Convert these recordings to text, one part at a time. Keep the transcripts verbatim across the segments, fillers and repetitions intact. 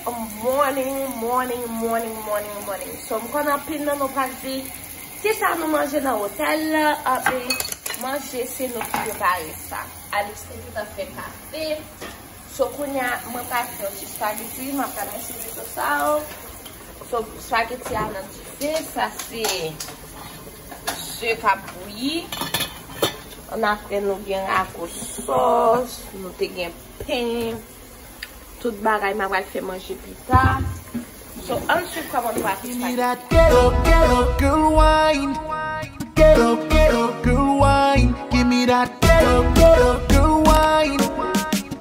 Morning, morning, morning, morning, morning. So, m konn anpil nan nou pral di, "Kisa nou manje nan otèl la?" Anben, manje, se nou ki prepare sa. Alex te gentan fè kafe. So, kounye a, mwen pral fè yon ti spaghetti, m ap pral mete sou sa yo. So, spaghetti a nan dife, sa se ze k ap bouyi. Annapre, nou gen rago sòs, nou te gen pen. Tout bagay m a pral fè manje pita. So, ann swiv kòman nou pral fè spaghetti. Give me that ghetto, ghetto girl wine. Ghetto, ghetto girl wine. Give me that ghetto, ghetto girl wine.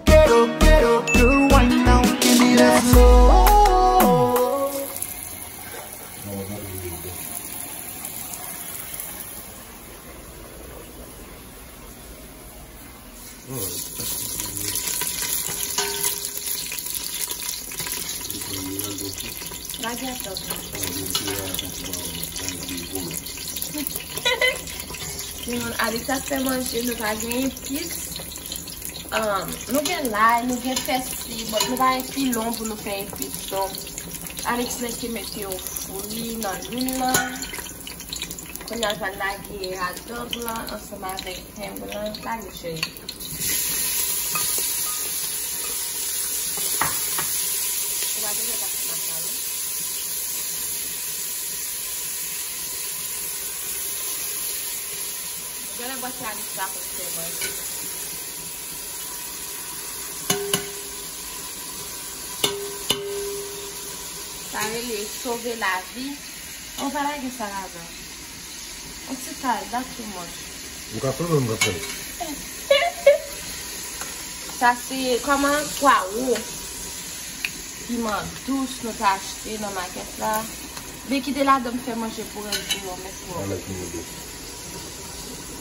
Ghetto, ghetto girl wine now. Give me that slow. Lage atò. Timoun, Alex ap fè manje, nou pa gen epis. Um, nou gen lay, nou gen pèsi, but nou pa gen pilon pou nou fè epis. So, Alex nèk ki mete yo fri nan lwil lan. Kounye a, l pral lage hot dog lan ansanm avèk pen blan. Lage, cheri. Ou pa bezwen pase makawon. Genlè bwat sa li pa konn fè manje. Sa rele sove lavi. Ou pa lage sa ladan. Yon ti kal, not too much. Ou ka fè menm nan fè. Sa se kòman pwawo, piman dous nou te achte nan makèt la. Be kite ladan m fè manje pou rès jou an, mèsi bòkò. Anlè piman dous.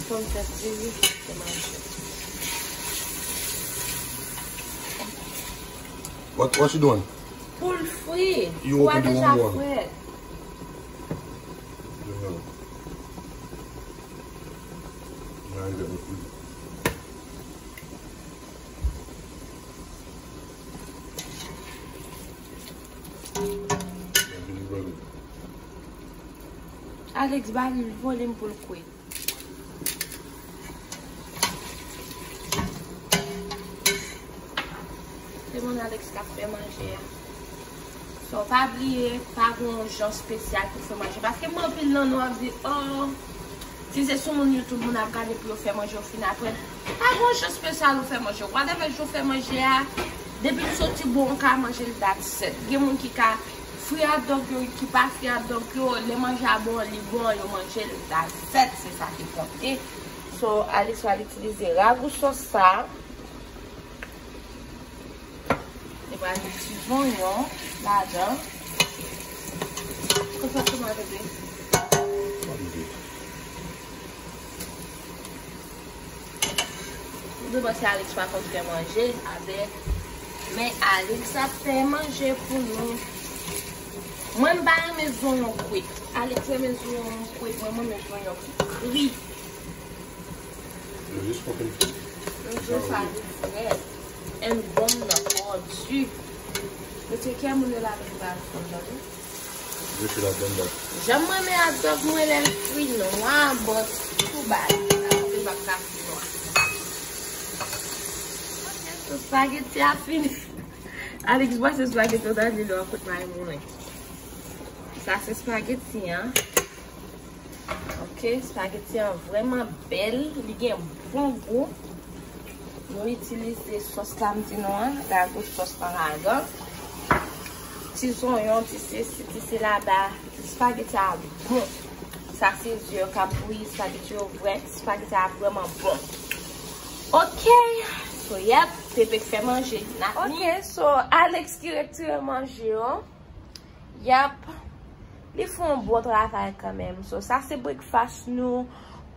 Fò m fè diri, fè manje. What, what you doing? Pou l fri. Pwa deja fre. Alex ba li volim pou l kwit. Se moun Alex k ap fè manje a. So, pa bliye, pa gen yon jan espesyal pou fè manje. Paske m anpil nan nou ap di, "Oh, si se sou moun YouTube, moun ap gade pou yo fè manje, yo fin aprann." Pa gen yon jan espesyal ou fè manje. Whatever jan ou fè manje a, depi l soti bon, ou ka manje l, that's it. Gen moun ki ka fri hot dog yo, ki pa fri hot dog yo, lè manje a bon, li bon, yo manje l, that's it, se sa ki konte. So, Alex pral itilize ragou sòs sa. Li pral met ti zonyon ladan. Konsa kòman, bebe? Ou te panse Alex pa konn fè manje avèk, men Alex ap fè manje pou nou. Mwen, m pa renmen zonyon kwit. Alex renmen zonyon kwit, mwen, mwen renmen zonyon fri. Yo jis pran pen fri. Yo jis ale dirèk. And bon nan twò di. Mesye, kè moun yo ladan m pral fon, tande? Yo jis ladan m. Jan mwen renmen hot dog mwen lè l fri nwa, but tou bad. Sa konte l p ap ka fri nwa. Ok, so spaghetti a fini. Alex pase spaghetti, ou ta di l yon kout may moulen. Sa se spaghetti an. Ok, spaghetti an vrèman bèl, li gen bon gou. Nou itilize sòs la m di nou an, ragou sòs lan ladan. Ti zonyon, ti sesi, ti selada, spaghetti a bon. Sa se zye k ap bouyi, spaghetti yo vrè, spaghetti a vrèman bon. Ok, so yep, Pepe k fè manje, n ap ni. Ok, so Alex ki retire manje yo. Yap. Li fè yon bon travay kanmenm. So, sa se breakfast nou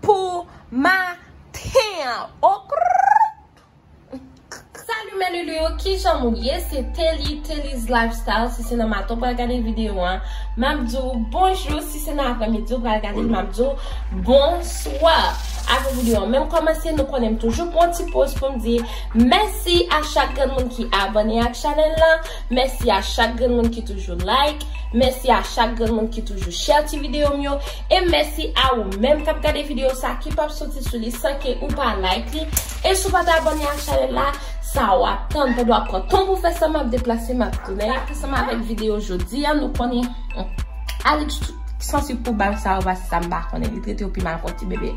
pou maten an. Ok. Salut mes loulous, kijan nou ye? Se Telly, Telly's Lifestyle. Si se nan maten w pral gade videyo an, m ap di w bonjou. Si se nan aprèmidi w pral gade l, m ap di w bonswa. Avan videyo an menm kòmanse, nou konnen m toujou pran ti poz pou m di mèsi a chak grenn moun ki abòne ak chanèl la, mèsi a chak grenn moun ki toujou like, mèsi a chak grenn moun ki toujou share ti videyo m yo, e mèsi a ou menm k ap gade videyo sa ki p ap soti sou li san ke ou pa like li. E si w pa t abòne ak chanèl la, sa w ap tann pandan w ap pran tan pou fè sa. M ap deplase, m ap tounen. Ansanm avèk videyo jodi a, nou konnen, hmm, Alex sansib pou bal sa yo, paske sa m pa konnen. Li trete yo pi mal ke yon ti bebe.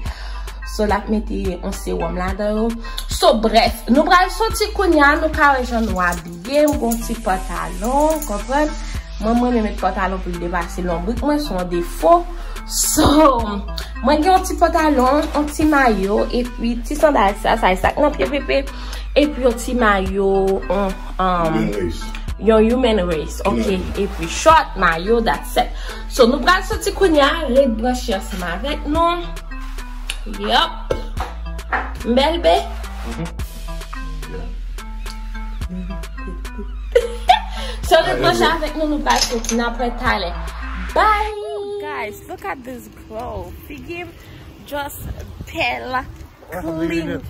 So, l ap mete yon sewòm ladan yo. So, brèf, nou pral soti kounye a, nou ka wè jan nou abiye. M gen yon ti pantalon, konprann? Mwen, mwen renmen met pantalon pou l depase lonbrik mwen, se yon defo. So, mwen gen yon ti pantalon, yon ti mayo, epi ti sandal sa, sa e sa k nan pye pepe, epi yon ti mayo, yon, um, Human Race. Yon Human Race, ok. Epi short, mayo, that's it. So, nou pral soti kounye a, ret branche ansanm avèk nou. Yup. M bèl, be? Mhm. So, ret branche avèk nou, nou pral soti, n ap wè talè. Bye! Guys, look at this girl. Figi m just bèl. Clean.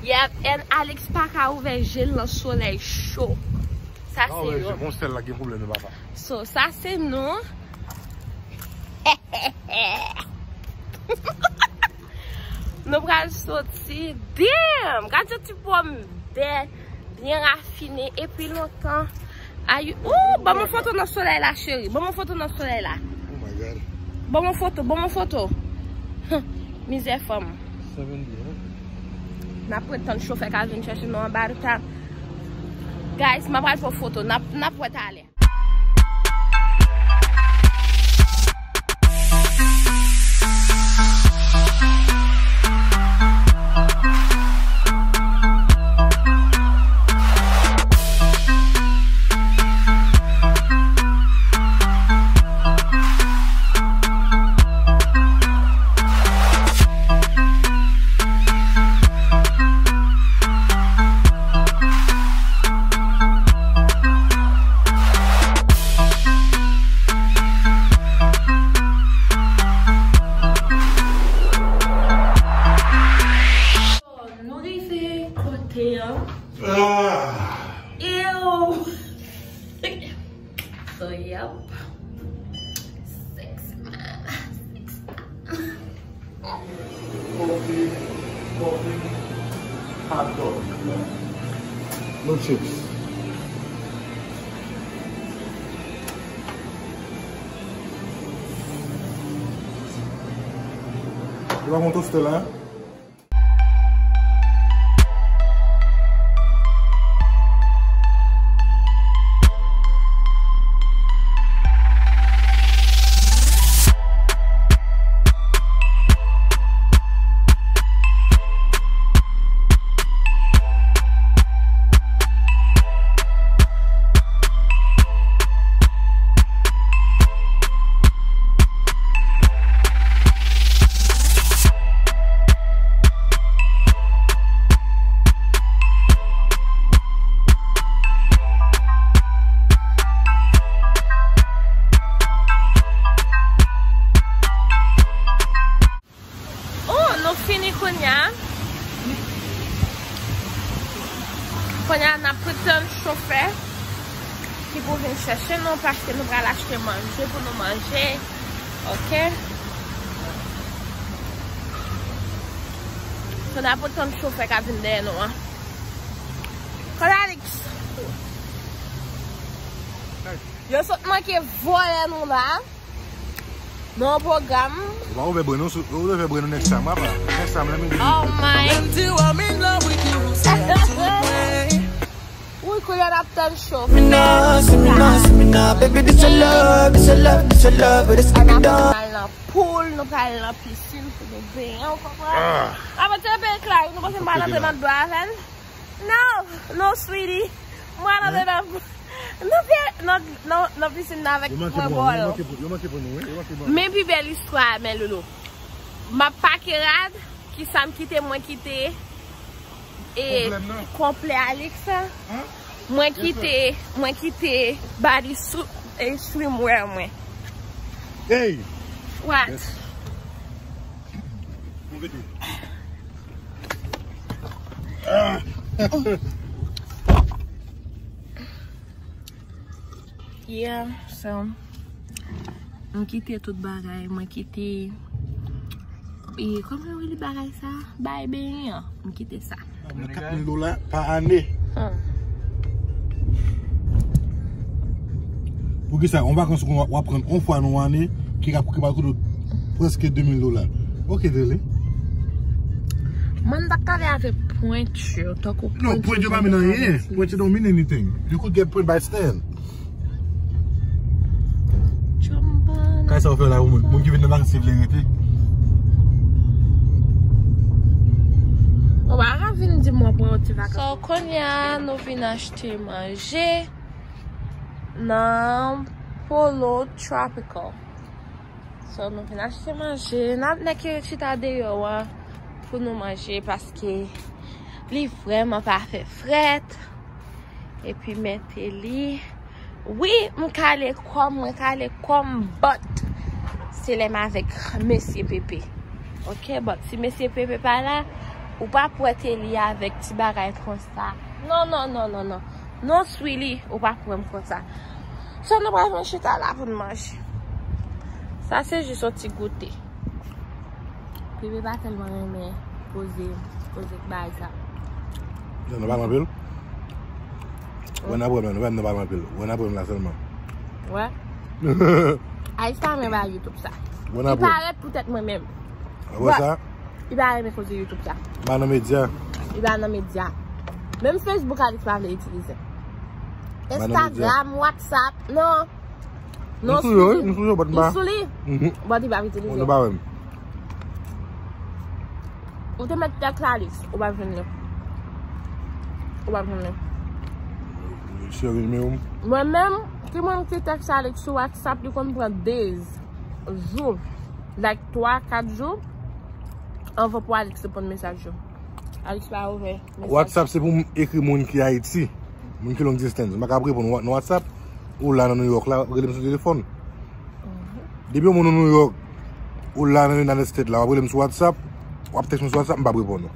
Yep, and Alex pa ka ouvè je l nan solèy cho. Sa se yo. Bon, sèl la gen pwoblèm nan papa. So, sa se nou. Nou pral soti. Damn! Gad yon ti pòm bèl, byen rafine, epi lontan. Ay, ooh, ban m yon foto nan solèy la, cheri. Ban m yon foto nan solèy la. Oh my God. Ban m yon foto, ban m yon foto. Mizè fanm. N ap ret tann chofè ka vin chèche nou anba ta. Guys, m ap pral pran foto. N ap, n ap wè talè. Nou rive kote an. Ah. Ew. So, yep. Sexy man. Sexy man. Coffee, coffee, hot dog. No chips. Yo pa gon toastè la? Oh, nou fini kounye a. Kounye a, n ap tann chofè ki pou vin chèche nou, paske nou pral achte manje pou nou manje. Ok? So, n ap tann chofè k ap vin dèyè nou an. Kòman, Alex? Yo sot manke vòlè nou la. Non, pwogram. Ou pa ouvè bren nou, ou ouvè bren nou next time, apa. Next time, let me do it. Oh my. Wi, kounye a n ap tann chofè. An ap al nan pool, nou pral nan pisin pou nou benyen, ou konprann? Ah. Apa, te benyen Clary, nou panse m pa rantre nan dlo avè l? No, no, sweetie. Mwen rantre nan, nan, nan, nan, nan pisin nan avèk mwen bò yo. Men pi bèl istwa a, men Loulou. M ap pake rad, kisa m kite, mwen kite, e, konplè Alex. Mwen kite, mwen kite body suit e swimwear mwen. Hey! What? Yes. Yeah, so, m kite tout bagay, mwen kite, e, kòman yo rele bagay sa? Bay benyen an, m kite sa. Mwen kat mil dola pa ane. Hmm. Poukisa? Yon vakans w ap pran yon fwa nan yon ane ki ka, ki pral koute w prèske de mil dola. Ok, Dele. Mwen, m t ap pale avèk pwent yo, tankou pwent yo. Non, pwent yo pa mean anyen. Pwent yo don't mean anything. You could get print by stand. Kay sa w fè la pou moun? Moun ki vin nan vakans ki vle rete. Ou pa ka vin di m w ap pran yon ti vakans. So, kounye a, nou vin achte manje nan Polo Tropical. So, nou vin achte manje. N ap nèk chita deyò a pou nou manje paske li vrèman pa fè frèt. Epi mete li. Wi, m kale kò m, mwen kale kò m, but se lè m avèk mesye Pepe. Ok, but si mesye Pepe pa la, ou p ap wè Teli avèk ti bagay konsa. Non, non, non, non, non. Non, Swili, ou p ap wè m konsa. So, nou pral fè yon chita la pou n manje. Sa se jis yon ti goute. Bebe pa tèlman renmen koze, koze bagay sa. Yo, nou pale anpil? Wè n ap wè m la, nou pa, nou pale anpil. Wè n ap wè m la sèlman. Wè. Alex pa renmen bagay YouTube sa. Wè n ap wè m. Li parèt poutèt mwen menm. Wè sa? Li pa renmen koze YouTube sa. Li pa nan medya. Li pa nan medya. Menm Facebook, Alex pa vle itilize. Instagram, WhatsApp, non. Non, sou yo, wi, m sou yo, but m pa. Li sou li? Mhm. But li pa itilize. Bon, nou pa wè m. Ou te met tèks Alex, ou pa jwenn li. Ou pa jwenn li. Cheri, men ou. Mwen menm, ki mwen ki tèks Alex sou WhatsApp, li konn pran days, jou, like twa, kat jou, anvan pou Alex reponn mesaj yo. Alex pa ouvè mesaj. WhatsApp se pou m ekri moun ki Ayiti, moun ki long distance. M pa ka ap reponn wa-, nan WhatsApp, ou la nan New York la, rele m sou telefòn. Mhm. Depi yon moun nan New York, ou la nan United States la, w ap rele m sou WhatsApp, w ap tèks m sou WhatsApp, m p ap reponn ou.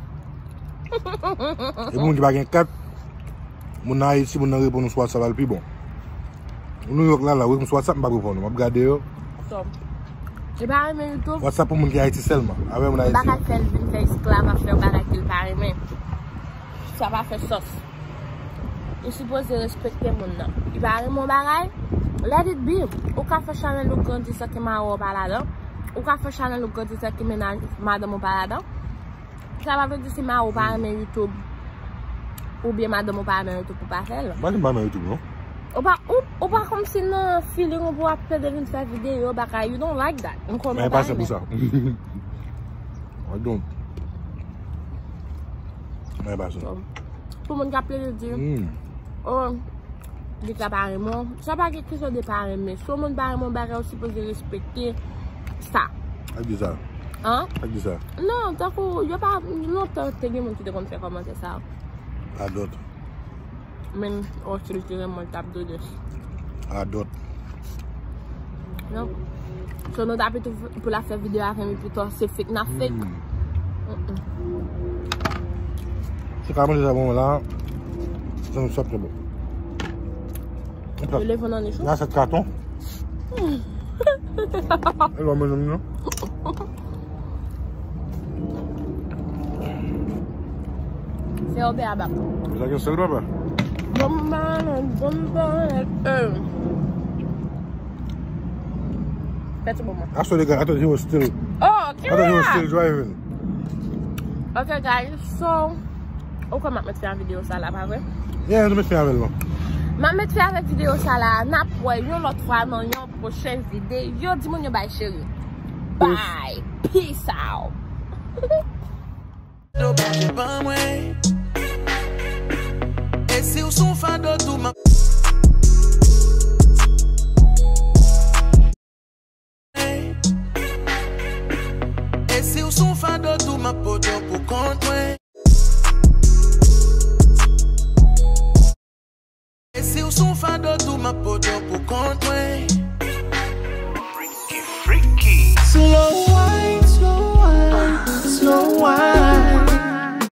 Epi moun ki pa gen kat, moun nan Ayiti, moun nan reponn ou sou WhatsApp la, l pi bon. Ou New York la, la, ou rele m sou WhatsApp, m p ap reponn ou. M ap gade yo. Li pa renmen YouTube. WhatsApp pou moun ki Ayiti sèlman. Avè moun Ayiti. Ou pa ka fè l vin fè esklav ap fè yon bagay ke l pa renmen. Sa pa fè sans. Ou sipoze respekte moun nan. Li pa renmen yon bagay, let it be. Ou ka fè chanèl ou grandi san ke mari w pa ladan. Ou ka fè chanèl ou grandi san ke mennaj madanm ou pa ladan. Sa pa vle di si mari w pa renmen YouTube, oubyen madanm ou pa renmen YouTube, ou pa fè l. Mwen pa renmen YouTube, non. Ou pa, ou, ou pa kòmsi nan feeling ou pou w ap plede vin fè videyo, bagay, you don't like that. M konnen ou pa renmen. Mwen pa pou sa. I don't. Mwen pa pou sa. Pou moun k ap plede di, oh, Li ka pa renmen w. Sa pa gen kesyon de pa renmen. Si yon moun pa renmen yon bagay, ou sipoze respekte sa. Sa k di sa? Hein? Sa k di sa? Non, tankou, yo pa, lontan, te gen moun ki te konn fè kòmantè sa. Adot. Men, oh, si l te renmen w, l t ap do this. Adot. Non. So, nou ta pito pou l ap fè videyo avè m, epi to, se fake n ap fake. Mm-mm. Se ka manje sa bon la. Se yon sòt trè bon. Yo leve nan nicho. Nan sèt katon. E lò mwen menm non. Se obè a bab. Sa gen sèl papa. Bon, bon, bon, bon, euh. Fè ti bon mwen. I thought they got, I thought he was still, oh, I thought he was still driving. Ok, guys, so, ou kwè m ap met fen a videyo sa la, pa vre? Yeah, nou met fen avè l non. M ap met fen avèk videyo sa la. N ap wè yon lòt fwa nan yon pwochen videyo. Di moun yo bay cheri. Bye. Peace out. Fado Bondye ban mwen. E si w sou fado tou, m ap. E si w sou fado tou, m ap pote w pou kont mwen. E si w sou fado tou, m ap pote w pou kont mwen.